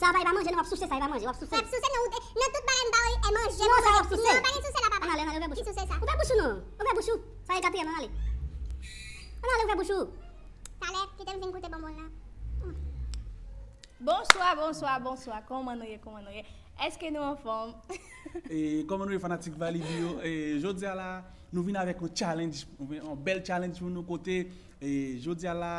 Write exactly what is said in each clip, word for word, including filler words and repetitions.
Sa pa, e pa manje, non, w ap souse sa, e pa manje, w ap souse. W ap souse, non, ou te, nan tout bagay m ba w, e manje, non, sa w ap souse. Non, pa gen souse la, papa. Ann ale, ann ale, ouvè bouch ou. Ki souse sa? Ouvè bouch ou, non. Ouvè bouch ou. Sa e katriyèm, ann ale. Ann ale, ouvè bouch ou. Talè, kite m vin goute bonbon nan. Bonswa, bonswa, bonswa. Kòman nou ye, kòman nou ye? Èske nou anfòm? E, kòman nou ye, fanatik Valibi yo? E, jodi a la, nou vin avèk yon challenge, yon bèl challenge pou nou kote, e, jodi a la,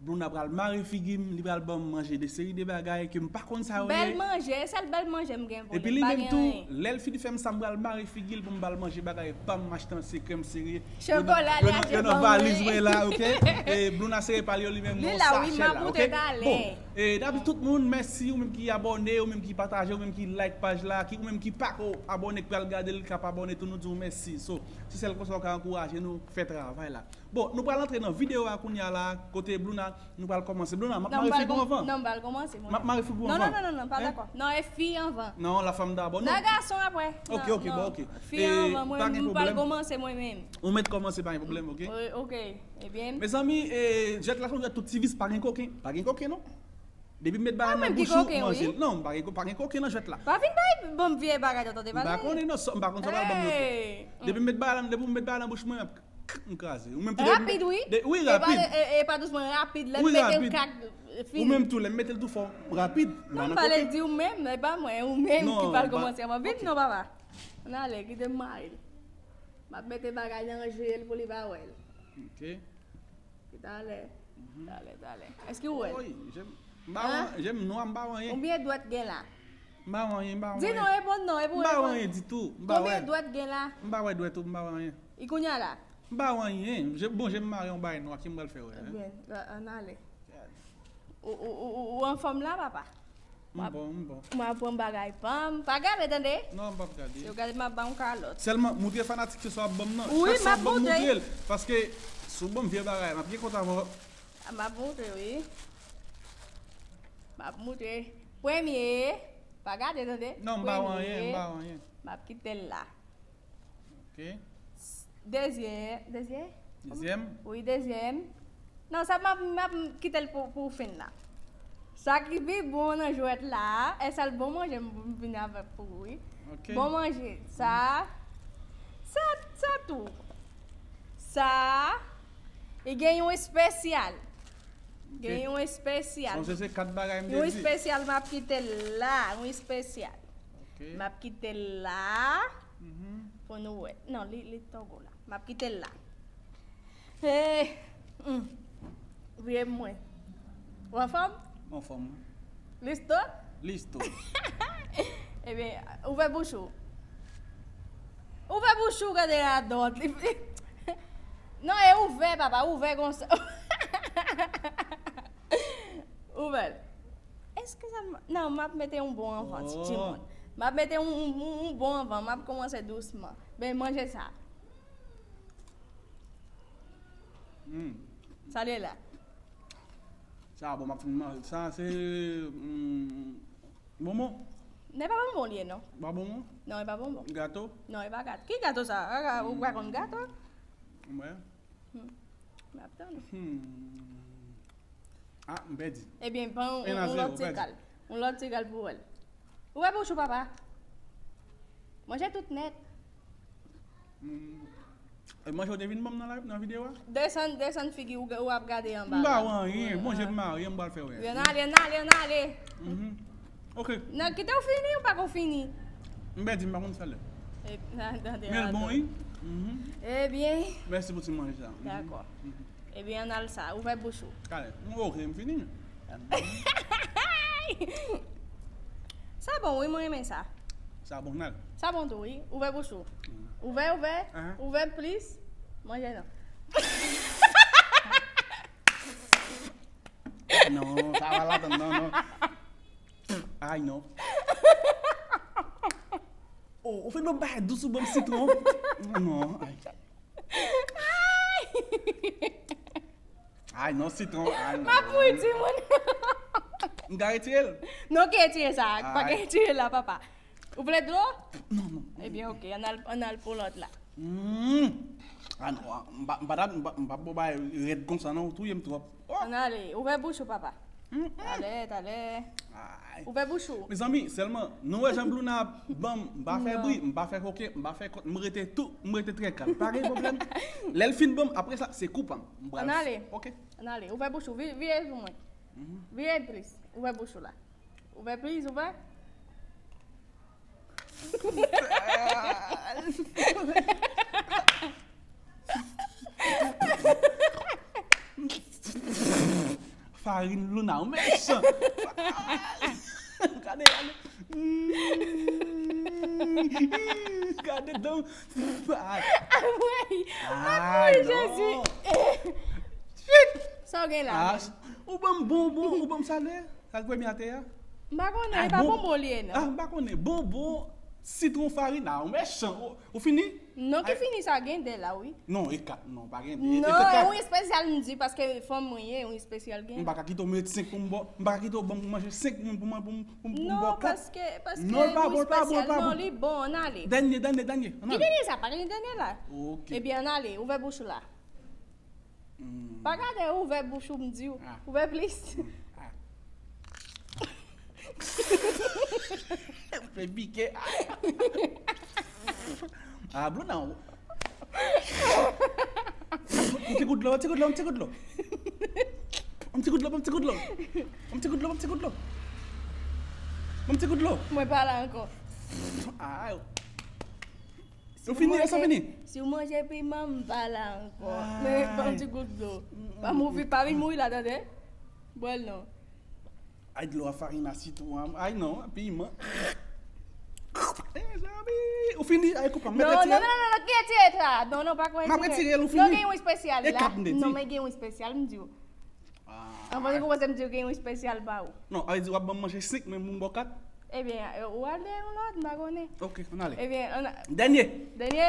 Bruna pral mare figi m, li pral ban m manje de seri de bagay ke m pa konn sa yo ye. Bèl manje, e sèl bèl manje m gen pou li, pa gen anyen. Epi li menm tou, lè l fin fè m sa, m pral mare figi l pou m ba l manje bagay pa m, m achte an sekrè, m sere. Chokola li achte ban mwen. Yo nan valiz mwen la, oke? E Bruna sere pa l yo, li menm nan sachè la, oke? Bon, e, n ap di tout moun, mèsi, ou menm ki abòne, ou menm ki pataje, ou menm ki like paj la, ki, ou menm ki pako abòne, k pral gade l, k ap abòne tou, nou di w mèsi. So, se sèl konsa w ka ankouraje nou fè travay la. Bon, nou pral antre nan videyo a kounye a la, kote Bruna, nou pral kòmanse. Bruna, m ap mare figi w anvan. Non, m pral kòmanse, mwen. M ap mare figi w anvan. Non, non, non, non, non, pa dakò. Non, e fi anvan. Non, la femme d'abord, non. Nan gason apre. Ok, ok, bon, ok. Fi anvan, mwen, m pral kòmanse mwen menm. Ou mèt kòmanse, pa gen pwoblèm, ok? Wi, ok. Ebyen. Mezanmi, e, jwèt la se yon jwèt tout ti vis, pa gen koken. Pa gen koken, non. Depi m met bagay nan bouch ou, manje l. Non, pa gen, pa gen koken nan jwèt la. Pa vin bay ban m vye bagay, tande, pa vin. M pa konnen, non, m pa konn sa pral ban m yo tou. Depi m met bagay la, depi m met bagay nan bouch mwen, m ap k-, k-, m kraze. Ou menm tou, rapid, wi. Wi, rapid. E pa, e, e pa dousman, rapid. Lè m mete l, krak, fini. Ou menm tou, lè m mete l tou fò, rapid. Non, m pale di ou menm, e pa mwen, ou menm ki pral kòmanse anvan. Vin non, papa. Ann ale, kite m mare l. M ap mete bagay nan je l pou li pa wè l. Ok. Talè. Talè, talè. Èske w wè l? Wi, je m, m pa wè, je m nwa, m pa wè anyen. Konbyen dwèt gen la? M pa wè anyen, m pa wè anyen. Di non, reponn non, e pou w reponn. M pa wè anyen ditou, m pa wè. Konbyen dwèt gen la? M pa wè dwèt ou, m pa wè anyen. E kounye a la? M pa wè anyen. Je, bon, je m mare yon bagay nwa, ki m pral fè wè, hein? Ebyen, ann ale. Ou, ou, ou, ou, ou anfòm la, papa? M bon, m bon. M ap pran bagay pa m. Pa gade, tande? Non, m p ap gade. Si w gade, m ap ba w kalòt. Sèlman, moutre fanatik yo sa w ap ban m nan. Wi, m ap moutre. Chak sa w ap ban m, moutre l. Paske, si w ban m vye bagay, m ap gen kont avè w. M ap moutre, wi. M ap moutre. Premye, pa gade, tande? Non, m pa wè anyen, m pa wè anyen. M ap kite l la. Ok. Dezyè-, dezyè-, Dezyèm? Wi, dezyèm. Non, sa m ap, m ap kite l pou, pou fen la. Sa ki pi bon nan jwèt la, e sèl bon manje m vini avèk pou ou, wi. Ok. Bon manje. Sa, sa, sa tou. Sa, e gen yon espesyal. Ok. Gen yon espesyal. Sonje se kat bagay m te di. Yon espesyal, m ap kite l la. Yon espesyal. Ok. M ap kite l la. Mhm. Pou nou wè. Non, li, li twò gwo la. M ap kite l la. Hey, hmm. Vire mwen. Ou anfòm? M anfòm, wi. Listo? Listo. Ebyen, ouvè bouch ou. Ouvè bouch ou, gade radòt. Non, e ouvè, papa, ouvè konsa. Ouvè l. Èske sa m, non, m ap mete yon bon anvan, ti timoun. M ap mete yon, yon, yon, yon bon anvan, m ap kòmanse dousman. Ben, manje sa. Hmm. Sa li ye la. Sa bon, m ap fin manje. Sa se, hmm, bonbon? Non, e pa bonbon li ye, non. Pa bonbon? Non, e pa bonbon. Gato? Non, e pa gato. Ki gato sa? Ou pa konn gato? Mwen. Hmm. M ap tann ou. Hmm. Ah, m pèdi. Ebyen, pran yon, yon lòt ti kal. Yon lòt ti kal pou wè l. Ouvè bouch ou, papa. Manje tout nèt. Hmm. E manje w te vin ban m nan live, nan videyo a? Desann, desann figi w, ou ap gade anba la. M pa wè anyen. Bon, je m marye, m pral fè wè. Ann ale, ann ale, ann ale. Mhm. Ok. Nan, kite w fini, ou pa ko fini. M pèdi, m pa konn sa lè. E, nan, tande. Men l bon, wi. Mhm. Ebyen. Mèsi pou ti manje sa. Dakò. Mhm. Ebyen, ann al sa. Ouvè bouch ou. Talè. M, ok, m fini. Sa bon, wi, mwen renmen sa. Sa bon, nal. Sa bon tou, wi. Ouvè bouch ou. Mm. Ouvè, ouvè. Ahan. Ouvè plis. Manje non. Non, sa va la, non, non. Ay, non. Oh, ou fè non bagay dous ou ban m sitwon. Non, ay. Ay, non, sitwon, ay, non. M ap mouri, timoun. M ka retire l? Non, ki retire sa? Pa ka retire la, papa. Ou vle dlo? Non, non. Ebyen, ok, ann al, ann al pou lòt la. Mm. Ah, non, m pa, m pa, m pa, m pa bon bagay rèd konsa, non, ou touye m twòp. Oh! Ann ale, ouvè bouch ou, papa. Talè, talè. Ay. Ouvè bouch ou. Mezanmi, sèlman, nou wè jan Blouna ap ban m, m pa fè bri, m pa fè koken, m pa fè kont, m rete tou, m rete trè kalm. Pa gen pwoblèm. Lè l fin ban m, apre sa, se kou pa m. M pral Ann ale. Ok. Ann ale. Ouvè bouch ou. Vi- Vire sou mwen. Vire plis. Ouvè bouch ou la. Ouvè plis, ouvè. Farin Luna, ou mechan. Gade, gade. Gade dan. Ay. Ay, ay, Jezi. Shit. Sa w gen la? Ah, menm? Ou ban m bonbon, ou ban m salè. Sa k premye atè a? M pa konnen, e pa bonbon li ye, non. Ah, m pa konnen. Bonbon, sitwon, farin. Ah, ou mechan. Ou, ou fini? Non, ki fini sa gen de la, wi. Non, e kat. Non, pa gen de. Non, e yon espesyal m di, paske fanm mwen ye, yon espesyal gen. M pa ka kite w met senk pou m bò. M pa ka kite w ban m pou manje senk moun pou mwen, pou m, pou m, pou m bò kat. Non, paske, paske yon espesyal. Non, l pa bon, l pa bon, l pa bon. Non, li bon, ann ale. Dènye, dènye, dènye. Ann ale. Ki dènye sa? Pa gen dènye la. Ok. Ebyen, ann ale, ouvè bouch ou la. Hmm. Pa gade, ouvè bouch ou, m di w. Ah. Ouvè plis. Hmm. Ah. Fè pike. Ah. Ah, Blue, non. Un petit coup de l'eau, un petit coup de l'eau, un petit coup de l'eau. Un petit coup de l'eau, un petit coup de l'eau. Un petit coup de l'eau, un petit coup de l'eau. Un petit coup de l'eau. Mwen pa la ankò. Ah. Si w fini, manje, sa fini? Si w manje piman, m pa la ankò. Men, ban m ti gout dlo. Pa mouri, pa vin mouri la, tande? Bwè l non. Ay, dlo a farin a sitwon an. Ay, non, piman. Eh, mezanmi. Ou fini? Ay, koup an. Non, non, non, non, non, ki retire sa? Non, non, pa kò retire. M ap retire l, ou fini? Non, gen yon espesyal la. E kat m te di. Non, men gen yon espesyal, m di w. Ah. Anvan de kòmanse m di w gen yon espesyal pa ou. Non, a vle di w ap ban m manje senk, men moun bò kat. Ebyen, ou al dèyè yon lòt, m pa konnen. Ok, ann ale. Ebyen, ann a- Dènye. Dènye?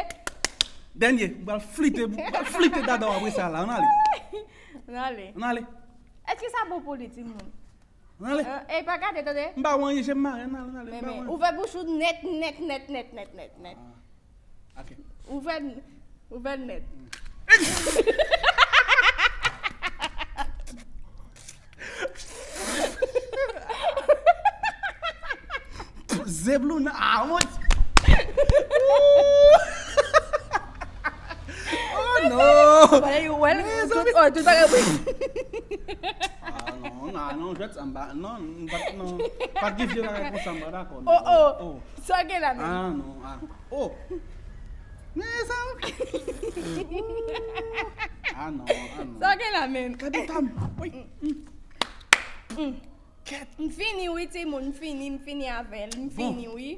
Dènye. M pral flite, m pral flite dada w apre sa la, ann ale. Ann ale. Ann ale. Èske sa bon pou li, timoun? Ann ale. Ey, pa gade, tande. M pa wè anyen, je m mare, ann ale, ann ale. Men, men, ouvè bouch ou nèt, nèt, nèt, nèt, nèt, nèt, nèt. Ah. Ok. Ouvè l, ouvè l nèt. Zeblouna, ah, mon Dieu. Oh non. Wè, wè, tout, oh, tout bagay. Ah non, non, non, jwèt sa, m pa, non, m pa, non. Pa t gen vye bagay konsa, m pa dakò, non. Oh, oh. Sa gen la menm. Ah non, ah. Oh. Men sa. Ah non, ah non. Sa gen la menm. Gade tam. Wi. Kèt. M fini wi, timoun, m fini, m fini avè l, m fini wi.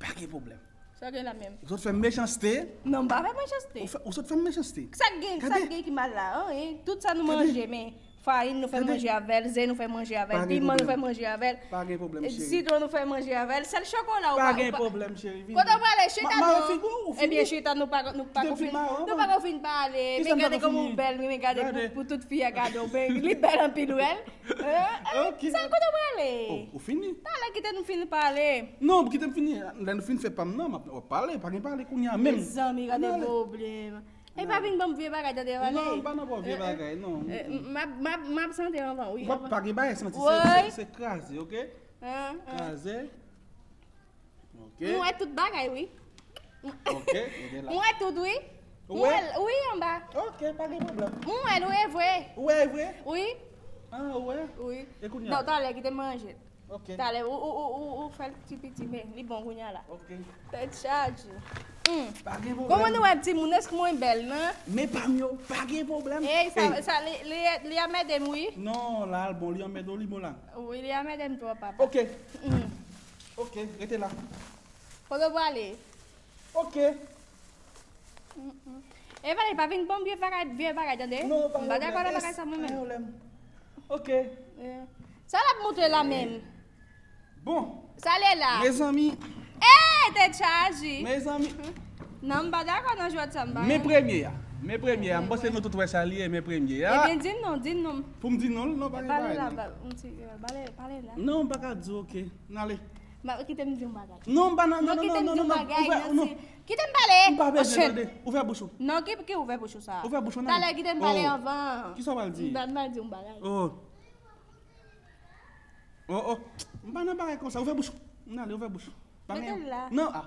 Pa gen pwoblèm. Sa gen la menm. Ou sot fè m mechanste. Non, m pa fè mechanste. Ou fè, ou sot fè m mechanste. Sa gen, sa gen ki mal la, an, hein? Tout sa nou manje, men farin nou fè manje avè l, ze nou fè manje avè l, piman nou fè manje avè l. Pa gen pwoblèm, cheri. Sitwon nou fè manje avè l. Sèl chokola ou pa, pa gen pwoblèm, cheri. Kote w prale? Chita non. Ebyen, chita, nou pa, nou pa konn fin, nou pa konn fin pale. Men gade kòman w bèl, men gade pou, pou tout fi a gade w, men li bèl anpil, wè l. Hein? Ok. Sa kote w prale? Oh, ou fini? Talè kite nou fin pale. Non, kite m fini. Lè nou fin fè pa m nan, m ap, w ap pale. Pa gen pale kounye a menm. Mezanmi, gade pwoblèm. E pa vin ban m vye bagay, tande, pale. Non, m pa nan ba w vye bagay, non. M ap, m ap, m ap sante anvan, wi. W ap pa gen bagay santi, se, se, se kraze, ok? Kraze. Ok. M wè tout bagay, wi. Ok, rete la. M wè tout, wi. Ou wè? M wè l, wi, anba. Ok, pa gen pwoblèm. M wè l, wi, e vre. Ou wè, e vre? Wi. Ah, ou wè? Wi. E kounye a? Non, talè, kite m ranje l. Ok. Talè, ou, ou, ou, ou, ou fè l ti piti, men li bon kounye a la. Ok. Tèt chaje. Hmm. Pa gen pwoblèm. Kòman nou wè timoun, èske mwen bèl, non? Men pa m yo, pa gen pwoblèm. Ey, sa, sa, li, li, li anmède m, wi. Non, la, l bon, li anmède w, li bon la. Wi, li anmède m twòp, papa. Ok. Hmm. Ok, rete la. Kote w prale? Ok. Mm, mm. E Vale, pa vin ban m vye bagay, vye bagay, tande? Non, pa gen pwoblèm. M pa dakò nan bagay sa mwen menm. Ok. Eh. Sa l ap montre la menm? Bon. Sa l ye la? Mezanmi. Eh, tèt chaje. Mezanmi. Non, m pa dakò nan jwèt sa, m pa. Men premye a. Men premye a. M panse nou tout wè sa l ye, men premye a. Ebyen, di m non, di m non. Pou m di non l? Non, pa gen bagay non. Pale la, pale la. Non, m pa ka di w, ok. N ale. Kite m di yon bagay. Non, m pa nan, non, non, non, non, non. Kite m pale. M pa bezwen tande. Ouvè bouch ou. Non, ki, ki ouvè bouch ou sa? Ouvè bouch ou, n ale. Talè, kite m pale anvan. Kisa w pral di? M pral di yon bagay. Oh. Oh, oh. M pa nan bagay konsa. Ouvè bouch ou. N ale, ouvè bouch ou. Pa gen... Mete l la. Non, ah.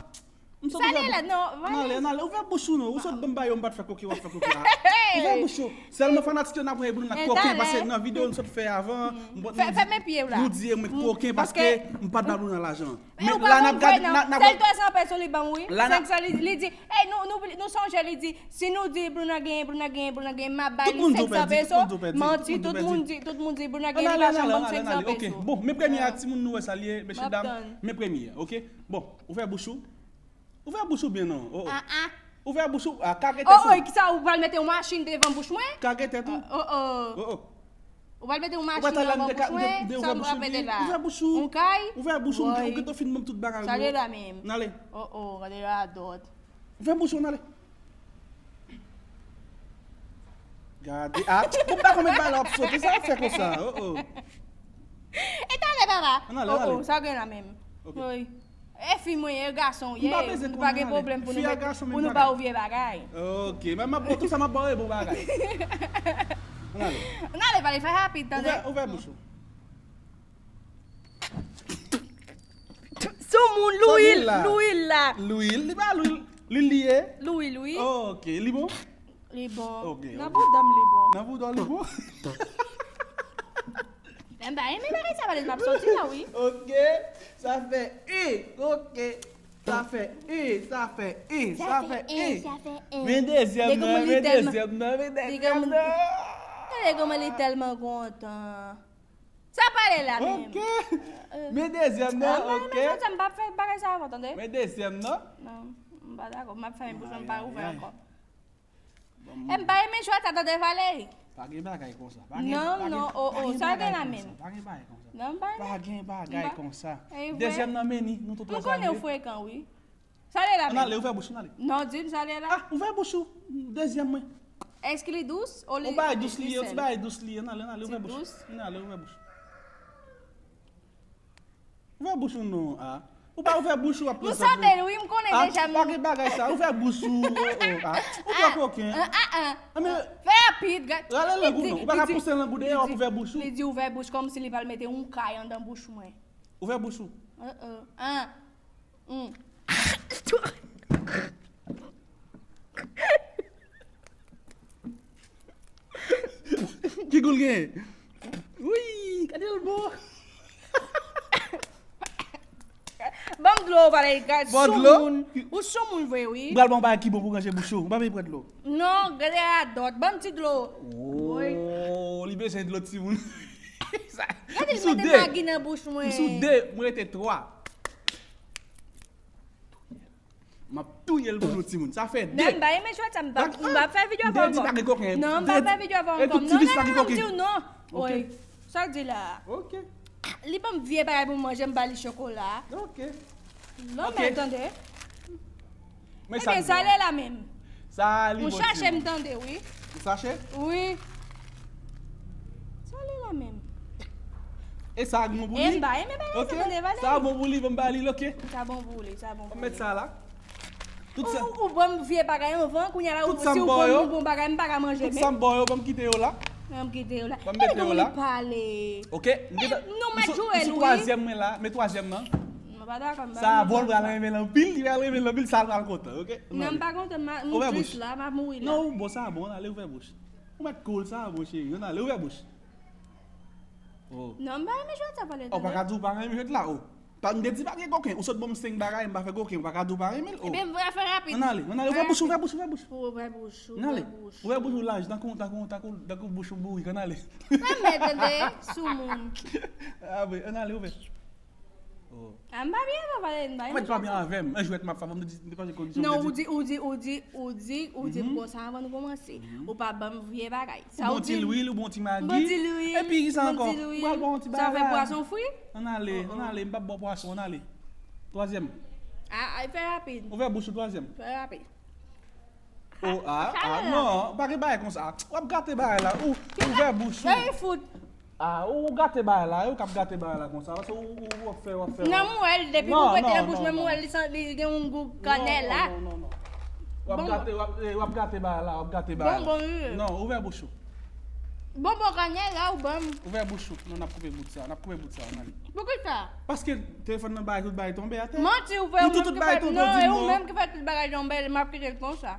M sot ouvè bouch. Sa li la, non, ann ale, ann ale. Ouvè bouch ou non. Ou sot ban m ba yo, m pa t fè koke, w ap fè koke. Ah. Ouvè bouch ou. Sèlman fanatik yo n ap wè Bruna koken, paske nan videyo n sot fè avan, m, fè, fè men pye w la. Nou di yo mwen koken paske m pa t ba Bruna lajan. Men la n ap gade, n ap, n ap... Sèl twa san peso li ban m, wi. Senk san, li, li di, ey, nou, nou, nou sonje, li di, si nou di Bruna genyen, Bruna genyen, Bruna genyen, m ap ba li senk san peso. Manti, tout moun di, tout moun di Bruna genyen, li pa janm ban m senk san peso. Ok, bon, men premye a, timoun, nou wè sa l ye, mesye dam, men premye a, ok? Bon, ouvè bouch ou. Ouvè bouch ou byen non. Oh, oh. Ouvè bouch ou, ah, kage tèt ou. Oh, oh, kisa, ou pral mete yon machin devan bouch mwen? Kage tèt ou. Oh, oh. Oh, oh. Ou pral mete yon machin devan bouch mwen? Sa m pral mete la? Ouvè bouch ou. Yon kay? Ouvè bouch ou, ou gentan fin ban m tout bagay ou yo. Sa li la menm? N ale. Oh, oh, gade radòt. Ouvè bouch ou, n ale. Gade, ah, ou pa konn met bagay la w ap sote, sa w ap fè konsa? Oh, oh. E talè, papa. Ann ale, ann ale. Oh, oh, sa w gen la menm? Ok. Wi. E fi mwen ye, e gason w ye, nou pa gen pwoblèm pou nou met, pou nou ba w vye bagay. Ok, men m ap ba w tout sa, m ap ba w e bon bagay. Ann ale. Ann ale, pale, fè rapid, tande. Ouvè, ouvè bouch ou. Soumoun, lwil, lwil la. Lwil, li pa lwil. Lwil li ye? Lwil, wi. Ok, li bon? Li bon. Ok, ok. Nan bouda m li bon. Nan bouda w li bon? Men m pa renmen bagay sa, pale m ap soti la, wi. Ok, sa fè en. Ok, sa fè en, sa fè en, sa fè en. Men dezyèm nan, men dezyèm nan, men dezyèm nan. Gade kòman li tèlman kontan. Sa pale la menm. Ok. Men dezyèm nan, ok. Mwen menm, m pa fè bagay sa ankò, tande. Men dezyèm nan. Non, m pa dakò. M ap fèmen bouch mwen, m pa ouvè ankò. E m pa renmen jwèt sa, tande, Valery. Pa gen bagay konsa. Non, non, oh, oh, sa gen la menm. Pa gen bagay konsa. Non, m pa renmen. Pa gen bagay konsa. Dezyèm nan, men ni, nou tout wè sa. M konnen w frekan, wi. Sa li la menm? Ann ale, ouvè bouch ou, ann ale. Non, di m sa li la. Ah, ouvè bouch ou. Dezyèm mwen. Èske li dous? Ou li, li sèl? Yon bagay dous li ye, yon ti bagay dous li ye. Ann ale, ann ale, ouvè bouch. Ann ale, ouvè bouch. Ouvè bouch ou non, ah. Ou pa ouvè bouch ou ap pran sòt. M sante l, wi, m konnen deja. Ah, pa gen bagay sa. Ouvè bouch ou, oh, oh, ah. Ou twò koken. Ah, ah, ah. Fè rapid, gad. Rale lang ou non. Ou pa ka pouse lang ou deyò, w ap ouvè bouch ou. Li di ouvè bouch kòmsi li pral mete yon kay anndan bouch mwen. Ouvè bouch ou. Uh-oh. Ah. Hmm. Ki gou l genyen? Wi, gade l bon. Ban m dlo, Valery, gad, soumoun. Ou soumoun vre, wi. M pral ba w yon bagay ki bon pou ranje bouch ou. M pa vle pran dlo. Non, gade radòt. Ban m ti dlo. Oh, li bezwen dlo timoun. Gade l mete magi nan bouch mwen. M sou de, mwen rete twa. M ap touye l pou nou timoun. Sa fè de. Non, m pa renmen jwèt sa, m pa, m pa fè videyo avè w ankò. Deti pa gen koken. Non, m pa fè videyo avè w ankò. E tout ti vis pa gen koken. Non, non, non, m di w non. Ok. Wi. Sa l di la? Ok. Li ban m vye bagay pou m manje, m ba li chokola. Ok. Lòm, tande. Ebyen, sa l ye la menm. Sa li bon timoun. Ou chache m tande, wi. Ou chache? Wi. Sa l ye la menm. E sa bon pou li? E m ba, e men bagay sa tande, Valery. Sa bon pou li, ban m ba li l, ok. Sa bon pou li, sa bon pou li. Ban m met sa la. Tout sa. Ou, ou ban m vye bagay anvan, kounye a la, ou, si ou ban m bon bagay, m pa ka manje menm. Tout sa m ba w yo, ban m kite yo la. Ban m kite yo la. Ban m mete yo la. Gade kòman li pale. Ok. Non, m ap joure l, wi. M sou twazyèm mwen la, men twazyèm nan. Mwen pa dakò, m pa renmen sa. Sa bon, l pral renmen l anpil, li pral renmen l anpil, sa l pral kontan, ok? Non, m pa kontan, m a, m tris la, m ap mouri la. Non, ou bon, sa bon, ann ale ouvè bouch. Ou mèt cool, sa bon, cheri, ann ale ouvè bouch. Oh. Non, m pa renmen jwèt sa, pale tande. Ou pa ka di w pa renmen jwèt la, oh. Pa, m te di pa gen koken, ou sot ban m senk bagay, m pa fè koken, ou pa ka di w pa renmen l, oh. Ebyen, m pral fè rapid. Ann ale, ann ale, ouvè bouch ou, ouvè bouch ou, ouvè bouch ou. Ouvè bouch ou, ouvè bouch. Ann ale. Ouvè bouch ou laj, tankou, tankou, tankou, tankou bouch ou bourik, ann ale. Sa m mèt tande, soumoun. Ah, wi, ann ale, ouvè. Oh. Ah, m pa byen avè w, Valery, m pa byen. Ou mèt pa byen avè m. An jwèt m ap fè, m di, m te panse kondisyon m te di. Non, ou di, ou di, ou di, ou di, ou di m konsa avan nou kòmanse. Ou pa ban m vye bagay. Sa ou di m? Ou bon ti lwil, ou bon ti magi. Bon ti lwil. Epi ki sa ankò? Ou pral pran yon ti bagay la. Sa fè pwason fri? Ann ale, ann ale, m p ap ba w pwason, ann ale. Twazyèm. Ah, ah, fè rapid. Ouvè bouch ou, twazyèm. Fè rapid. Oh, ah, ah, non, pa gen bagay konsa. W ap gate bagay la. Ou, ouvè bouch ou. Gade fout. Ah, ou gate bagay la, ou k ap gate bagay la konsa. Paske ou, ou, ou ap fè, w ap fè. Non, m wè l, depi pou w mete nan bouch mwen, m wè l, li san, li gen yon gou kanèl la. Non, non, non, non. W ap gate, w ap, eh, w ap gate bagay la, w ap gate bagay la. Bonbon, wi. Non, ouvè bouch ou. Bonbon kanyè la ou ban m. Ouvè bouch ou. Non, n ap koupe bout sa. N ap koupe bout sa, ann ale. Poukisa? Paske telefòn nan bagay tout bagay tonbe atè. Manti ou fè ou menm ki fè non, e ou menm ki fè tout bagay tonbe, m ap kite l konsa.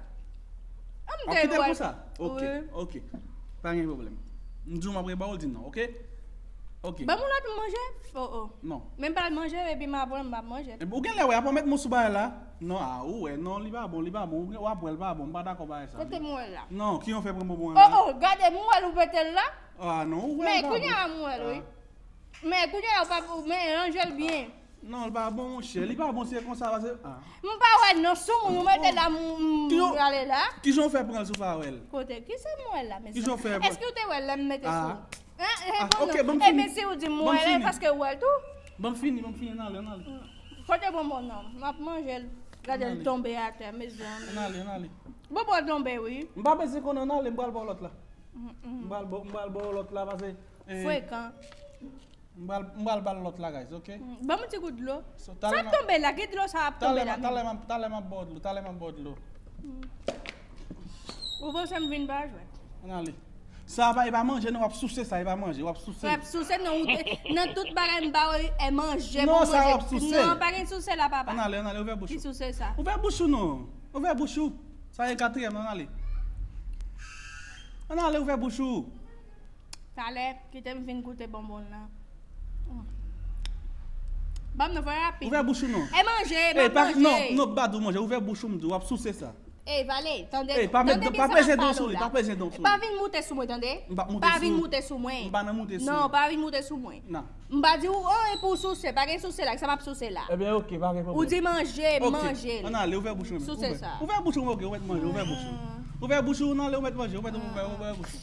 An m te wè. Kite l konsa? Ok, ok. Pa gen pwoblèm. M di w m ap rebaw, ou di non, ok? Ok. Ban m yon lòt manje? Oh oh. Non. Men m pral manje epi m ap wè m p ap manje. Ou gen lè wè, apre w met mo sou bagay la. Non, a, ou wè, non, li pa bon, li pa bon. Ou wè, w ap wè l pa bon, m pa dakò bagay sa. Kote m wè l la? Non, ki yon fè pran bonbon an la? Oh oh, gade, m wè l ou mete l la. Ah non, ou wè l pa bon. Men kounye a m wè l wi. Men kounye a ou pa men ranje l byen. Non, li pa bon, monchè. Li pa bon, se konsa, pase. Ah. M pa wè l non, sou moun, ou mete l la, m prale la. Kijan w fè pran l si w pa wè l? Kote, kisa m wè l la, mezanmi? Kijan w fè pran l? Èske w te wè l lè m mete sou ou? Hein, reponn non. Ebyen, si ou di m wè l, paske w wè l tou. Ban m fini, ban m fini, ann ale, ann ale. Kote bonbon nan? M ap manje l. Gade l tonbe atè, mezanmi. Ann ale, ann ale. Bonbon tonbe, wi. M pa bezwen konnen, ann ale, m pral ba w lòt la. M pral ba w lòt la, pase. Frekan. M pral, m pral ba l lòt la, guys, ok? Ban m yon ti gout dlo. Sa ap tonbe la, ki dlo sa ap tonbe la menm? Talè m ap ba w dlo, talè m ap ba w dlo. Ou panse m vin pa jwèt? Ann ale. Sa pa, e pa manje non, w ap souse sa, e pa manje, w ap souse. W ap souse non, ou te, nan tout bagay m ba w, e manje pou manje. Non, sa w ap souse. Non, pa gen souse la, papa. Ann ale, ann ale, ouvè bouch ou. Ki souse sa? Ouvè bouch ou non. Ouvè bouch ou. Sa e katriyèm nan, ann ale. Ann ale, ouvè bouch ou. Talè, kite m vin goute bonbon nan. Ban m nan, fò rapid. Ouvè bouch ou non. E manje, e pa manje. Non, non, m pa di w manje. Ouvè bouch ou, m di w, w ap souse sa. Ey, vale, tande. Ey, pa met, pa peze don sou li, pa peze don sou li. Pa vin moute sou mwen, tande. M pa moute sou ou. Pa vin moute sou mwen. M pa nan moute sou ou. Non, pa vin moute sou mwen. Non. M pa di w anyen pou w souse, pa gen souse la, sa m ap souse la. Ebyen, oke, pa gen pwoblèm. Ou di manje, m manje l. Ann ale, ouvè bouch ou. Souse sa. Ouvè bouch ou, oke, ou mèt manje, ouvè bouch ou. Ouvè bouch ou, ann ale, ou mèt manje, ou mèt ouvè, ouvè bouch ou.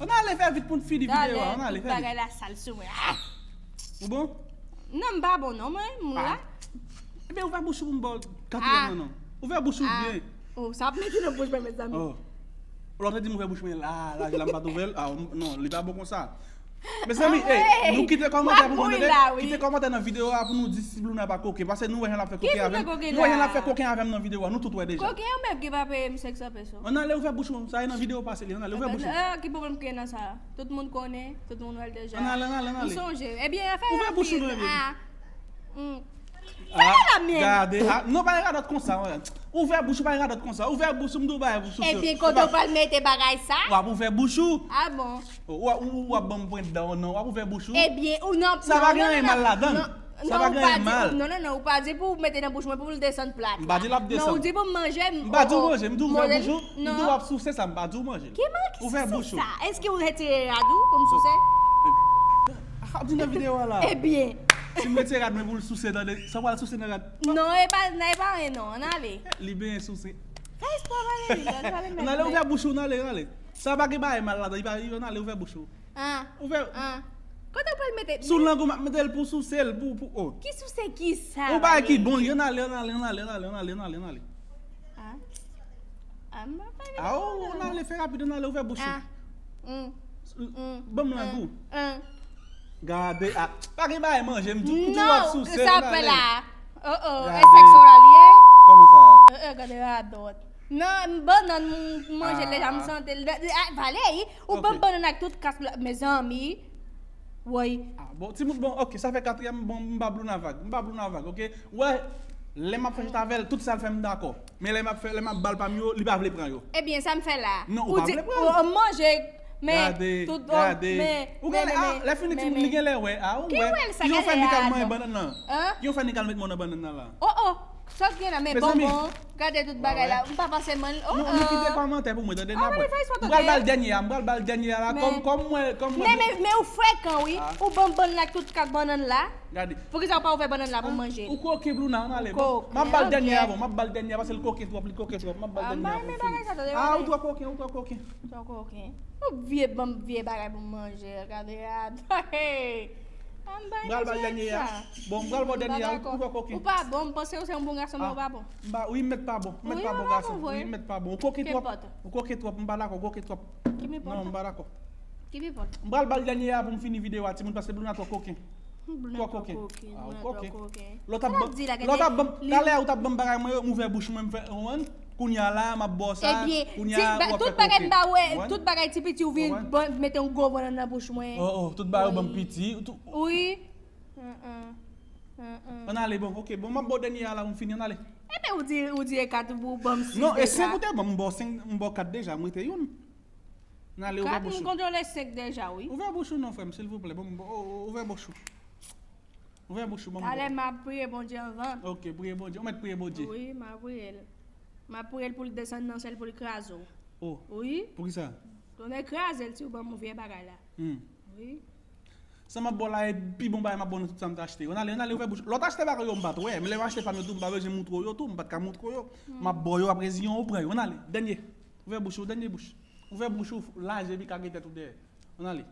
Ann ale, fè vit pou n fini videyo a, ann ale, fè vit. Bagay la sal sou mwen. Ou bon? Non, m pa bon non, mwen, m la. Ebyen, ouvè bouch ou pou m ba w katriyèm nan, non. Ouvè bouch ou byen. Oh, sa ap mete nan bouch mwen, mezanmi. Oh. Lè w te di m ouvè bouch mwen la, la, la, m pa t ouvè l. Ah, non, li pa bon konsa. Mezanmi, ey, nou kite kòmantè pou mwen, tande. Kite kòmantè nan videyo a pou nou di si Blouna pa koken. Pase nou wè jan l ap fè koken avè m. Nou wè jan l ap fè koken avè m nan videyo a. Nou tout wè deja. Koken an menm ki pa peye m senk san peso. Ann ale ouvè bouch ou, sa e nan videyo pase li. Ann ale ouvè bouch ou. Ki pwoblèm ki gen nan sa? Tout moun konnen, tout moun wè l deja. Ann ale, ann ale, ann ale. M sonje. Ebyen, afè rapid. Ouvè bouch ou non, ebyen. Ah. Gade, ah, non, pa gen radòt konsa, wè. Ouvè bouch ou, pa gen radòt konsa. Ouvè bouch ou, m di w bagay pou souse. Ebyen, kote w pral mete bagay sa? W ap ouvè bouch ou. Ah bon? W ap, w ap ban m pwent dan w, non, w ap ouvè bouch ou. Ebyen, ou nan, sa pa gen anyen mal ladan l. Sa pa gen anyen mal. Non, non, non, ou pa di pou w mete nan bouch mwen pou l desann plat la. M pa di l ap desann. Non, ou di pou m manje, m. M pa di w manje, m di w ouvè bouch ou, m di w ap souse sa, m pa di w manje. Ki mal ki souse sa? Èske ou retire rad ou pou m souse? Ap di nan videyo a la. Ebyen. Si m retire rad mwen pou l souse, tande, sa pral souse nan rad. Non, e pa, e pa anyen non, ann ale. Li benyen souse. Fè espwa, ann ale, ann ale, ann ale, ouvè bouch ou, ann ale, ann ale. Sa pa gen bagay mal ladan, li pa, ann ale, ouvè bouch ou. Ah. Ouvè. Ah. Kote w pral mete? Sou lang ou m ap mete l pou souse l, pou, pou, oh. Ki souse ki sa? Yon bagay ki bon, ann ale, ann ale, ann ale, ann ale, ann ale, ann ale, ann ale. Ah. Ah, m pa pale. Ah, oh, ann ale, fè rapid, ann ale, ouvè bouch ou. Ah. Ban m lang ou. Gade, ah, pa gen bagay manje, m di w ap souse, ann ale. Oh oh, e sèks oral ye? Kòman sa? Oh oh, gade radòt. Non, m bannann, m manje l deja, m sante l. Vale, ou ban m bannann ak tout kas la, mezanmi. Woy. Ah, bon, timoun, bon, ok, sa fè katriyèm, bon, m ba Blouna vag, m ba Blouna vag, ok? Wè, lè m ap fè jwèt avè l, tout sa l fè m dakò. Men lè m ap fè, lè m ap ba l pa m yo, li pa vle pran yo. Ebyen, sa m fè la? Non, ou pa vle pran. Ou manje, men tout, gade, gade. Ou gen lè, ah, lè fini timoun, li gen lè wè, ah, ou wè. Kijan w fè ni kal manyen bannann nan? Kijan w fè ni kal met men w nan bannann nan la? Oh oh. Sa w gen la, men bonbon, gade tout bagay la, m pa panse man. Oh oh. Nou kite kòmantè pou mwen, tande, n ap wè. M pral ba l dènye a, m pral ba l dènye a la, kòm, kòm mwen, kòm mwen. Men, men, men ou frekan wi, ou ban m bannann ak tout kak bannann la. Gade. Poukisa ou pa ouvè bannann la pou m manje? Ou koken, Blouna, ann ale. M ap ba l dènye a, bon, m ap ba l dènye a, paske l koken twòp, li koken twòp, m ap ba l dènye a pou m fini. Ah, ou twò koken, ou twò koken. Twò koken. Ou vye ban m vye bagay pou m manje, gade a. M pral ba l dènye a. Bon, m pral ba w dènye a, ou pa koken. Ou pa bon, m panse ou se yon bon gason, men ou pa bon. M pa, wi, m mèt pa bon. M mèt pa bon gason. Wi, m mèt pa bon. Ou koken twòp. Ou koken twòp, m pa dakò, ou koken twòp. Non, m pa dakò. M pral ba l dènye a pou m fini videyo a, timoun, paske Blouna twò koken. Twò koken. Ah, ou koken. Lè w t ap ban m, talè a ou t ap ban m bagay mwen yo, m ouvè bouch mwen, m fè, ou konprann? Kounye a la, m ap ba w sa, kounye a, w ap fè koken. Tout bagay m ba wè, tout bagay ti piti, ou vin mete yon gwo bannann nan bouch mwen. Oh, oh, tout bagay ou ban m piti. Wi. Ann ale, bon, ok, bon, m ap ba w dènye a la pou m fini, ann ale. Enben, ou di, ou di e kat ou ban m sis deja. Non, e senk ou te ban m, m ba w senk, m ba w kat deja, m rete youn. Ann ale, ouvè bouch ou. Kat, m kontwole senk deja, wi. Ouvè bouch ou non, frè m, silvouplè, bon, m ba w, ouvè bouch ou. Ouvè bouch ou, ban m ba w. Talè, m ap priye Bondye anvan. Ok, priye Bondye, ou mèt priye Bondye. Wi, m ap priye l. M ap priye l pou l desann nan syèl, pou l kraze w. Oh. Wi. Poukisa? Tonnè kraze l si w ban m vye bagay la. Hmm. Wi. Sa m ap ba w la e pi bon bagay m ap ba w nan tout sa m t achte yo. Ann ale, ann ale, ouvè bouch. Lè w t achte bagay yo, m pa t wè. Men lè m achte pa m yo tou, m pa bezwen moutre w yo tou, m pa t ka moutre w yo. M ap ba w yo, apre ziyon ou pran yo. Ann ale, dènye. Ouvè bouch ou, dènye bouch. Ouvè bouch ou, laje epi kage tèt ou dèyè. Ann ale.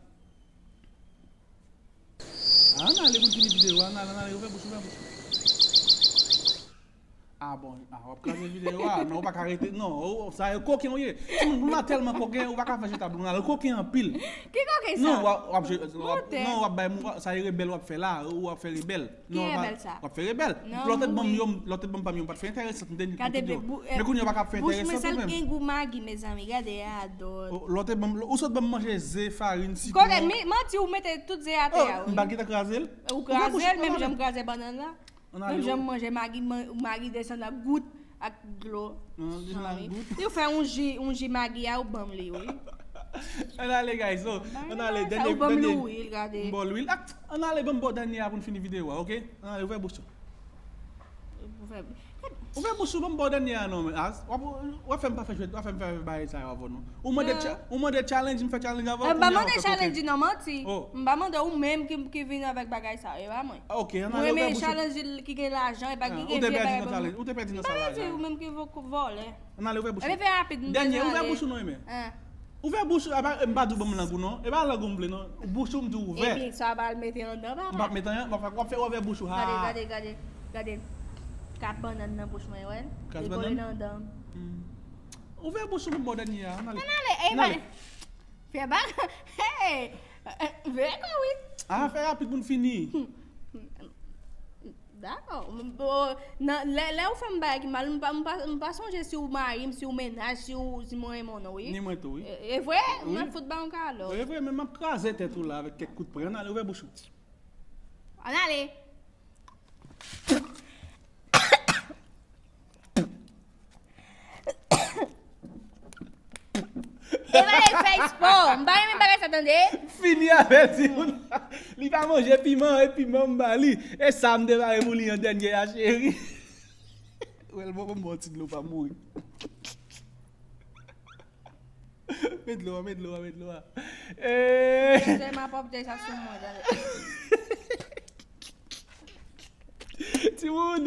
Ah, ann ale pou n fini videyo a. Ann ale, ann ale, ouvè bouch, ouvè bouch. Ah bon, ah, w ap kraze videyo a. Non, ou pa ka rete. Non, ou, sa yo koken ou ye. Timoun, nou la tèlman koken, ou pa ka fè jeta blo. Ou koken anpil. Ki koken sa? Non, w ap, w ap, w ap, non, w ap bay, sa yo rebèl w ap fè la. Ou ap fè rebèl. Ki rebèl sa? W ap fè rebèl. Lè w te ban m yo, lè w te ban m pa m yo, m pa t fè enteresan, m te di pou tout yo. Men kounye a w pa ka ap fè enteresan tou menm. Bouch mwen sèl gen gou Maggi, mezanmi, gade a dòt. Lè w te ban m, ou sot ban m manje ze, farin, sitwon. Kote, manti, ou mete tout ze atè a, wi. M pa t gentan kraze l. Ou kraze l, menm jan m kraze bannann la. Menm jan m manje Maggi, Maggi desann ak gout, ak dlo. Li fè yon ji, yon ji Maggi a, ou ban m li, wi. Ann ale, guys, so, ann ale, dènye, ou ban m lwil, gade. M ba w lwil. Ah, ann ale, ban m ba w dènye a pou n fini videyo a, ok? Ann ale, ouvè bouch ou. Ouvè bouch ou, ban m ba w dènye a non, men. W ap, w ap fè m pa fè jwèt, w ap fè m fè bagay sa yo avè w non. Ou mande, ou mande challenge, m fè challenge avè w. M pa mande challenge non, manti. M pa mande ou menm ki, ki vin avèk bagay sa yo, e pa mwen. Ah, ok, ann ale, ouvè bouch ou. Mwen renmen challenge ki gen lajan, e pa ki gen vye bagay ban mwen. Ou te pèdi nan sa lajan. Ou menm ki vòlè. Ann ale, ouvè bouch ou. Ebyen fè rapid, m bezwen ale. Dènye, ouvè bouch ou non, Emen. Ouvè bouch ou, e pa, m pa di w ban m lang ou non. E pa lang ou m vle non. Bouch ou m di w ouvè. Ebyen sa w pral mete anndan, papa. M p ap mete anyen, m ap fè, w ap fè ouvè bouch ou, ha. Gade, gade, gade, gade. Kat bannann nan bouch mwen, wè. Kat bannann? Li kole nan dan m. Ouvè bouch ou pou m ba w dènye a, ann ale. Ann ale, e pa. Fè bak. Hey! Veye kò, wi. Ah, fè rapid pou n fini. Dakò. Lè, lè ou fè m bagay ki mal, m pa, m pa, m pa sonje si ou mari m, si ou mennaj, si ou, si mwen renmen w non, wi. Ni mwen tou, wi. E, e vre? Wi. Mwen fout ba w yon kalòt. E vre, men m ap kraze tèt ou la avèk kèk kout pwen. Ann ale, ouvè bouch ou. Ann ale. E pa e fè espò. M pa renmen bagay sa, tande. Fini avè l, timoun. Li pa manje piman, e piman m ba li. E sa m te pare pou li an dènye a, cheri. Wè l, bon, bon, bon, ti dlo pa mouri. Met dlo a, met dlo a, met dlo a. Eh. Sèlman pòp deja sou mwen, tande. Timoun,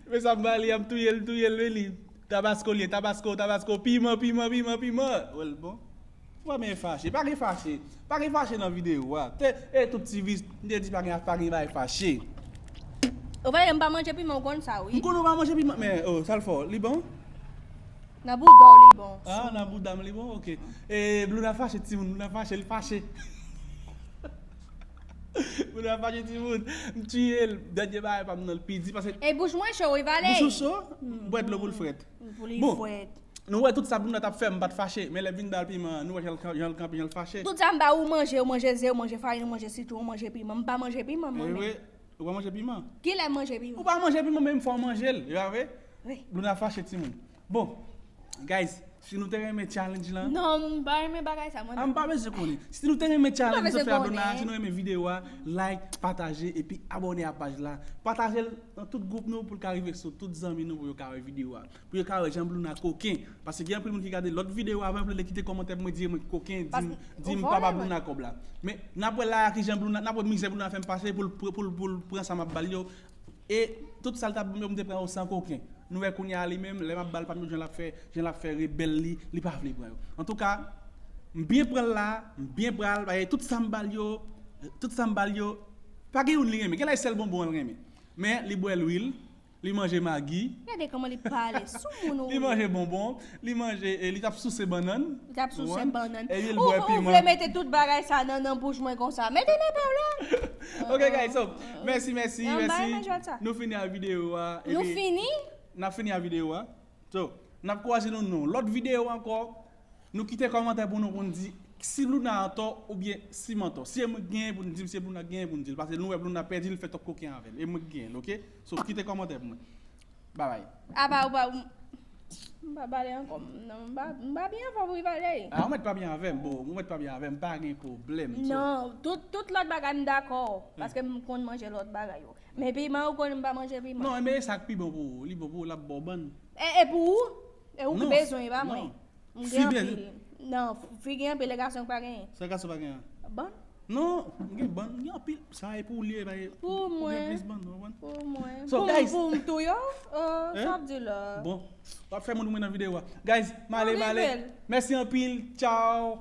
men sa m ba li a, m touye l, m touye l, men li. Tabasko li ye, tabasko, tabasko, piman, piman, piman, piman. Wè l bon. Ou pa men fache, pa gen fache. Pa gen fache nan videyo a. Te, e tout ti vis, m te di pa gen, pa gen bagay fache. Ou pa, m pa manje piman, ou konn sa, wi. M konn ou pa manje piman, men, oh, sa l fè w, li bon? Nan bouda w li bon. Ah, nan bouda m li bon, ok. E, Blouna fache, timoun, Blouna fache, li fache. Moun ap fache timoun. M tiye l. Dènye bagay pa m nan, l pi di paske. E bouch mwen cho, wi, vale. Bouch ou cho? Bwè dlo pou l frèt. Pou li frèt. Nou wè tout sa Blouna t ap fè, m pa t fache. Men lè vin ba l piman an, nou wè jan l kan-, jan l kanpe, jan l fache. Tout sa m ba ou manje, ou manje ze, ou manje farin, ou manje sitwon, ou manje piman. M pa manje piman, mwen menm. Ou pa manje piman? Kilè m manje piman? Ou pa manje piman, men m fè w manje l. E pa vre? Wi. Blouna fache timoun. Bon, guys, si nou te renmen challenge lan. Non, m pa renmen bagay sa, mwen menm. Ah, m pa bezwen konnen. Si nou te renmen challenge nou fè a Blouna, si nou renmen videyo a, like, pataje, epi abòne a paj la. Pataje l nan tout gwoup nou pou l ka rive sou tout zanmi nou pou yo ka wè videyo a. Pou yo ka wè jan Blouna koken. Paske gen anpil moun ki gade lòt videyo avan, epi yo kite kòmantè pou mwen di mwen koken, di m, di m papa Blouna kòb la. Men, n ap wè la a ki jan Blouna, n ap wè mizè Blouna fè m pase pou l, pou, pou, pou l pran sa m ap ba l yo. E tout sa l t ap ban m yo, m te pran yo san koken. Nou wè kounye a li menm, lè m ap ba l pa m yo, jan l ap fè, jan l ap fè rebèl li, li pa vle pran yo. Antouka, m byen pran l la, m byen pran l, paske tout sa m ba l yo, tout sa m ba l yo, pa gen youn li renmen. Genlè e sèl bonbon an l renmen. Men, li bwè lwil, li manje magi. Gade kòman li pale sou moun, wi. Li manje bonbon, li manje, e li t ap souse bannann. Li t ap souse bannann. Epi l bwè piman. Ou, ou vle mete tout bagay sa nan, nan bouch mwen konsa. Mete nan pa w la. Ok, guys, so, mèsi, mèsi, mèsi. Nou fini ak videyo a. Nou fini? N ap fini ak videyo a. So, N ap kwaze nou nan yon lòt videyo ankò. Nou kite kòmantè pou nou, pou n di si Louna antò oubyen si m antò. Si e mwen k genyen pou n di l, si e Louna k genyen pou n di l. Paske nou wè Louna pèdi, l fè twòp koken avè l. E mwen k genyen l, oke? So, kite kòmantè pou mwen. Babay. Apa ou pa. M pa pale ankò. Non, m pa, m pa byen avè w pou pale. Ah, ou mèt pa byen avè m, bon, ou mèt pa byen avè m, pa gen pwoblèm. So, Non, tout, tout lòt bagay m dakò. Paske m konn manje lòt bagay yo. Men piman, ou konn m pa manje piman. Non, men e sa k pi bon pou ou. Li bon pou ou, l ap ba w bann. E, e pou ou? E ou ki Non, bezwen, e pa mwen. Non. M Fi gen byen. Anpil. Non, fi gen anpil, e gason k pa genyen. Sa gason pa gen an? Bon. Non, m gen bann, m gen anpil. Sa e pou ou li ye, pa e. Pou Ou gen mwen. Plis bann, ou konprann? Pou mwen. So, Pou, guys. Pou m tou yo? Oh, Hein? Sa ap di la. Bon, w ap fè moun mwen nan videyo a. Guys, m ale, Anpil m ale. bèl. Mèsi anpil. Ciao.